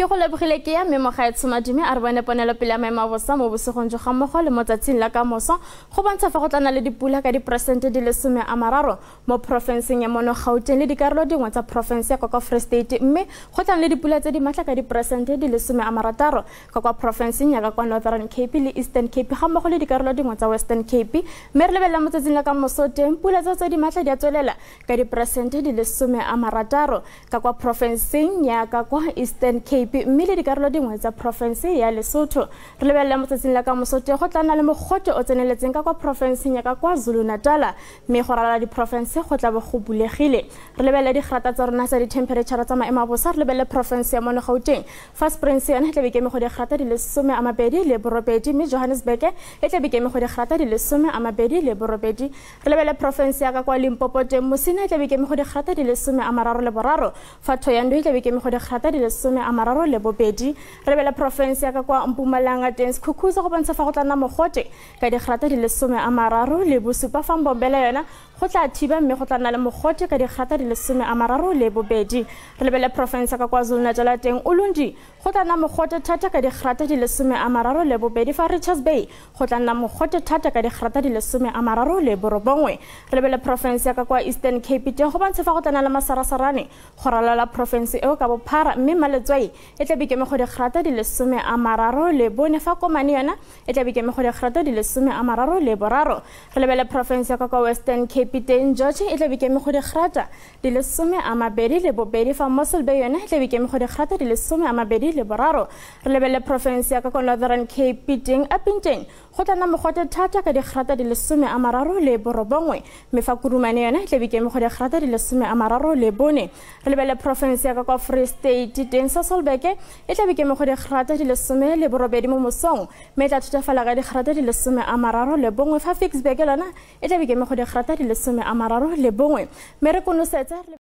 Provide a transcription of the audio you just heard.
Ke go lebogile ke ya mme mogaetsho Madume a re bone ponelopele ya maemo a bosa mo bosigong jo ga mmogo le mo tsatsing la kamoso go bontsha fa go tla nna le dipula ka diperesente di le 30 mo porofenseng ya mono Gauteng le dikarolo dingwe tsa porofense ya kwa Free State, mme go tla nna le dipula tse di maatla ka diperesente di le 60 ka kwa porofenseng ya ka kwa Northern Cape le Eastern Cape ga mmogo le dikarolo dingwe tsa Western Cape. Mme re lebelela mo tsatsing la kamoso teng pula tseo tse di maatla di a tswelela ka diperesente di le 60 ka kwa porofenseng ya ka kwa Eastern Cape mme le dikarolo dingwe tsa porofense ya Lesotho. Re lebelela mo tsatsing la kamoso teng go tla nna le mogote o tseneletseng ka kwa porofenseng ya ka kwa Zulu-Natal, mme go ralala diporofense go tla bo go bulegile. Re lebelele digrata tsa rona tsa di-temperature tsa maemo a bosa, re lebelele porofense ya mono Gauteng fa Springs yone e tla be ke go digrata di le 28, mme Johannesburg e tla be ke go digrata di le 28. Re lebelele porofense ya ka kwa Limpopo teng Musina e tla be ke go digrata di le 33, fa Thohoyandou e tla be ke go digrata di le 32. Re lebelele porofense ya ka kwa Mpumalanga teng Sekhukhune go bontsha fa go tla nna mogote ka digrata di le 37, fa Mbombela yona go tla thiba mme go tla nna le mogote ka digrata di le 32. Re lebelele porofense ka KwaZulu-Natal teng Ulundi go tla nna mogote thata ka digrata di le 32, fa Richards Bay go tla nna mogote thata ka digrata di le 39. Re lebelele porofense ya ka kwa Eastern Cape teng go bontsha fa go tla nna le masarasarane go ralala porofense eo ka bophara, mme Maletswai e tla be ke go digrata di le 34, fa Komane yona e tla be ke go digrata di le 33. Re lebelele porofense ya ka kwa Western Cape teng George e tla be ke go digrata di le 22, fa Mossel Bay yona e tla be ke go digrata di le 23. Re lebelele porofense ya ka kwa Northern Cape teng Upington go tla nna mogote thata ka digrata di le 39, mme fa Kurumane yona e tla be ke go digrata di le 34. Re lebelele porofense ya ka kwa Free State teng Sasolburg e tla be ke go digrata di le 18 mo mosong, mme e tla thutafala ka digrata di le 31, fa Ficksburg lona e tla be ke go digrata di le 31. Mme re konosetse.